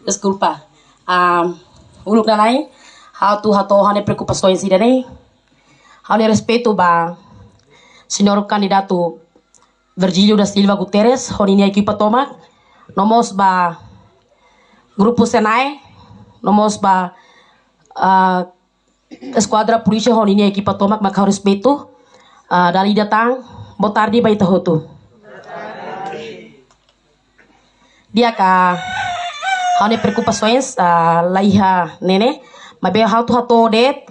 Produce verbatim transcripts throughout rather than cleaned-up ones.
Deskulpa. Ah, uluk nana'in, ha'u atu hato'o ha'u-nia preokupasaun ida-ne'e. Ha'u-nia respeitu ba señór kandidatu Virgílio da Silva Guterres, ho ninia ekipa tomak, no mós ba grupu SENAE, no mós ba, ah, eskuadra polísia ho ninia ekipa tomak mak ha'u respeitu. Ah, dala ida tan, boa tarde ba ita hotu. Di'ak, ha'u-nia preokupasaun, ah, la iha ne'e ne'e, maibé ha'u atu hato'o de'it.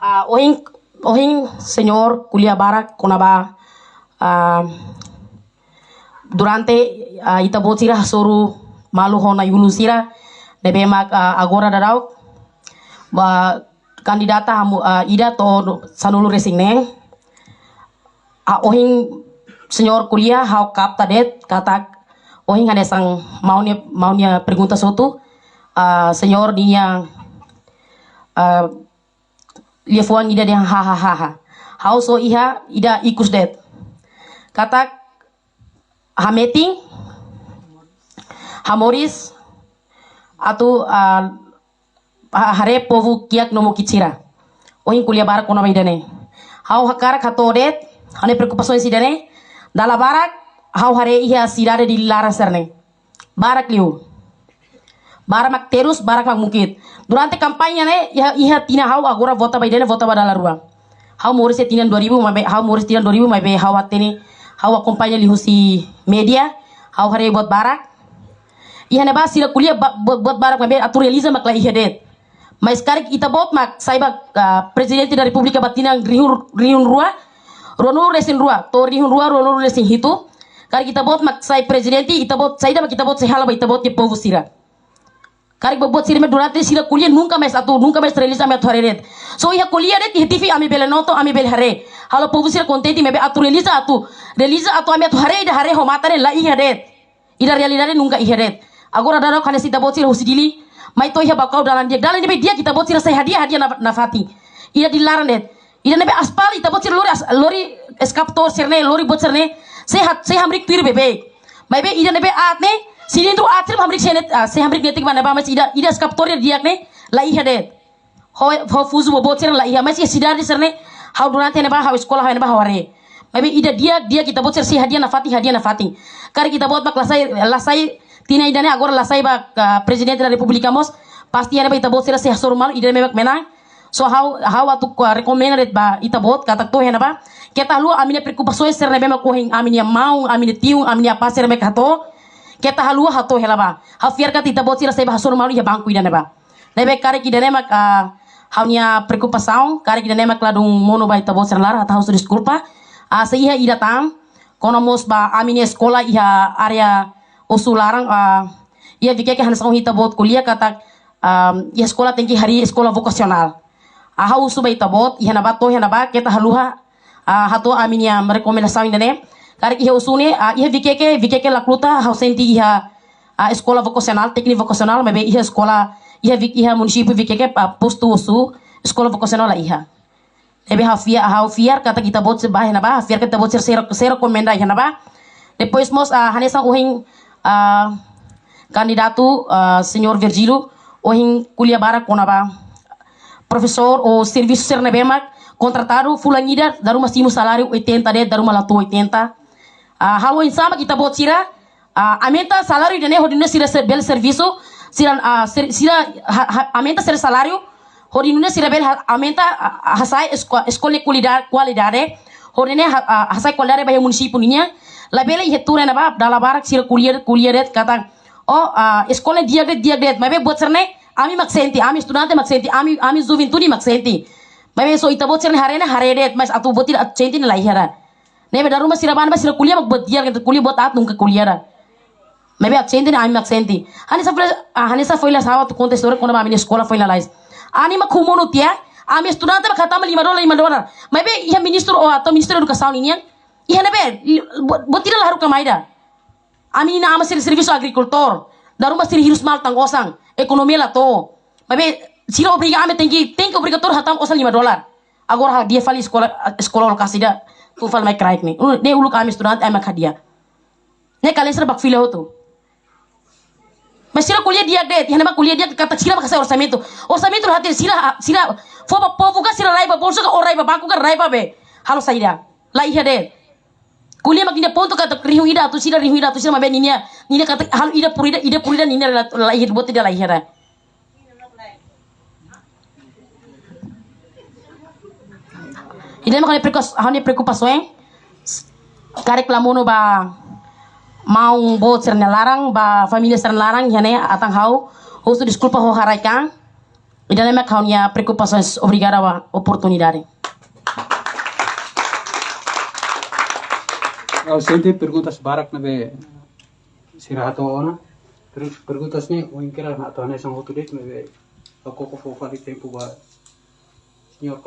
Ah, ohin, ohin señór ko'alia barak kona-ba, ah, durante, ah, ita-boot sira hasoru malu ho na'i-ulun sira ne'ebé mak, ah, agora daudaun ba kandidata hamu, ah, ida to'o sanulu-resin-neen. Ah, ohin señór ko'alia, ha'u kapta de'it katak ohin hanesan maun nia, maun nia pergunta hotu, ah, señór ninia, ah, liafuan ida dehan hahaha. Ha'u só iha ida ikus de'it. Katak hametin, hamoris, atu, ah, ha-, haree povu kiak no mukit sira. Ohin ko'alia barak kona-ba ida-ne'e. Ha'u hakarak hato'o de'it ha'u-nia preokupasaun ida-ne'e. Dala barak ha'u haree iha sidade Dili laran sira-ne'e. Barak liu. Barak mak terus, barak mak mukit. Durante kampaña ne'e, iha, iha tinan ha'u agora vota ba ida-ne'e, vota ba dala rua. Ha'u moris iha tinan dua ribu, maibé, ha'u moris tinan dua ribu, maibé ha'u hatene, ha'u akompaña liuhusi média, ha'u haree buat barak. Iha ne'ebá sira ko'alia ba-, buat, buat barak, maibé atu realiza mak la iha de'it. Mas karik ita-boot mak sai ba, ah, Prezidente da Repúblika ba tinan rihun, rihun rua, ruanulu-resin-rua, to'o rihun rua, ruanulu-resin-hitu. Karik ita-boot mak sai prezidente, ita-boot, saida mak ita-boot sei halo ba ita-boot nia povu sira. Karik buat sira-ne'e durante sira ko'alia nunka mais atu, nunka mais realiza ami atu haree de'it. Só iha ko'alia de'it, iha T V ami bele nonton, ami bele haree. Halo povu sira kontente, maibé atu realiza atu, realiza atu ami atu haree ida haree ho matan ne'e la iha de'it. Ida realidade nunka iha de'it. Agora daudaun hanesan ita-boot sira husi Dili mai to'o iha Baucau dalan di'ak. Dalan ne'ebé di'ak ita-boot sira sai hadi'a, hadi'a na-, nafatin. Ida Dili laran de'it. Ida ne'ebé aspal ita-boot sira lori as-, lori eskavátor sira-ne'e, lori buat sira-ne'e. Sei ha-, sei hamriik tuir beibeik. Maibé ida ne'ebé aat ne'e, silindru aat sira hamriik sei netik, ah, sei hamriik netik ba ne'ebá, mas ida, ida eskavátor ida di'ak ne'e la iha de'it. Ho, ho fuzu boboot sira la iha, mas iha sidade sira-ne'e, ha'u durante ne'ebá, ha'u eskola, ha'u ne'ebá, ha'u haree. Maibé ida di'ak, di'ak ita-boot sira sei hadi'a nafatin, hadi'a nafatin. Karik ita-boot mak la sai, la sai tinan ida-ne'e, agora la sai ba, ah, Prezidente da Repúblika mós, pasti iha ne'ebá ita-boot sira sei hasoru malu, ida ne'ebé mak menang. Só ha'u, ha'u atu, ah, rekomenda de'it ba ita-boot, katak to'o iha ne'ebá, keta haluha ami-nia preokupasaun sira ne'ebé mak ohin ami-nia maun, ami-nia tiun, ami-nia apá sira mak hato'o, keta haluha hato'o hela ba. Ha'u fiar katak ita-boot sira sei bá hasoru malu iha banku ida ne'ebá. Ne'ebé karik ida-ne'e mak, ah, ha'u-nia preokupasaun, karik ida-ne'e mak ladún monu ba ita-boot sira laran, ha'u husu deskulpa. Ah, sei iha ida tan, kona mós ba ami-nia eskola iha área Ossu laran, ah, iha Viqueque hanesan ohin ita-boot ko'alia katak, ah, iha eskola tenke harii eskola vokasionál. Ah, ha'u husu ba ita-boot, iha ne'ebá to'o iha ne'ebá, keta haluha, ah, hato'o ami-nia rekomendasaun ida-ne'e. Karik iha Ossu ne'e, ah, iha Viqueque, Viqueque Lacluta, ha'u sente iha, ah, eskola vokasionál, tékniku vokasionál, maibé iha eskola, iha Vic-, iha munisípiu Viqueque, ah, postu Ossu, eskola vokasionál la iha. Ne'ebé ha'u fiar, ha'u fiar katak ita-boot sira bá iha ne'ebá, ha'u fiar katak ita-boot sira sei re-, sei rekomenda iha ne'ebá. Depois mós, ah, hanesan ohin, ah, kandidatu, ah, señór Virgílio, ohin ko'alia barak kona-ba profesór ou servisu sira ne'ebé mak kontratadu fulan ida, dala ruma simu saláriu oitenta de'it, dala ruma la to'o oitenta. Ah, halo oinsá mak ita-boot sira, ah, aumenta saláriu ida-ne'e hodi nune'e sira se-, bele servisu, sira, ah, ser-, sira ha-, ha-, aumenta sira saláriu, hodi nune'e sira bele ha-, aumenta, ah, ah, hasa'e esko-, eskola kualida-, kualidade, hodi nune'e ha-, ah, hasa'e kualidade ba iha munisípiu nian. Labele iha tuur iha ne'ebá, dala barak sira ko'alia, ko'alia de'it katak, oh, ah, eskola di'ak de'it, di'ak de'it, maibé buat sira-ne'e, ami mak sente, ami estudante mak sente, ami, ami juventude mak sente. Maibé só ita-boot sira-ne'e haree ne'e haree de'it, mas atu buat ida atu sente ne'e la iha ida. Ne'ebé dala ruma sira bá ne'ebá sira ko'alia mak buat di'ak, ita ko'alia buat aat nunka ko'alia ida. Maibé atu sente ne'e ami mak sente. Hanesan foin, ah, hanesan foin lalais ha'u atu konta istória kona-ba ami-nia eskola foin lalais. Anin mak huu monu tiha, ami estudante mak hatama lima dolar, lima dolar. Maibé iha ministru ou atu ministru edukasaun nian, iha ne'ebé, li-, buat, buat ida la haruka mai ida. Ami inan-aman sira servisu agrikultór, dala ruma sira hirus malu tan osan, ekonomia la to'o. Maibé sira obriga ami tenke, tenke obrigatóriu hatama osan lima dolar. Agora hadi'a fali eskola, eskola lokasi ida, tun fali mai kraik ne'e. Ne'e uluk ami estudante, ami mak hadi'a. Ne'e kalian sira bá fila hotu. Sira ko'alia di'ak de'it, iha ne'ebá ko'alia di'ak katak sira mak hasai orsamentu. Orsamentu la hatene, sira, sira fó ba povu ka, sira rai ba bolsu ka, ou rai ba banku ka, rai ba be. Halo saida. La iha de'it. Ko'alia mak ninia pontu katak rihun ida atu sira, rihun ida atu sira, maibé ninia, ninia katak halo ida por ida, ida por ida ninia la, la iha, buat ida la iha de'it. Ida-ne'e mak ha'u-nia preokupas-, ha'u-nia preokupasaun, eh? Karik la monu ba maun boot sira-nia laran, ba família sira-nia laran, iha ne'e atan ha'u husu deskulpa ho haraik-an. Ida-ne'e mak ha'u-nia preokupasaun, obrigada ba oportunidade. Ha'u sente perguntas barak ne'ebé sira hato'o ona. Per-, perguntas ne'e, ohin kera hato'o hanesan hotu de'it, maibé ha'u koko fó fali tempu ba señór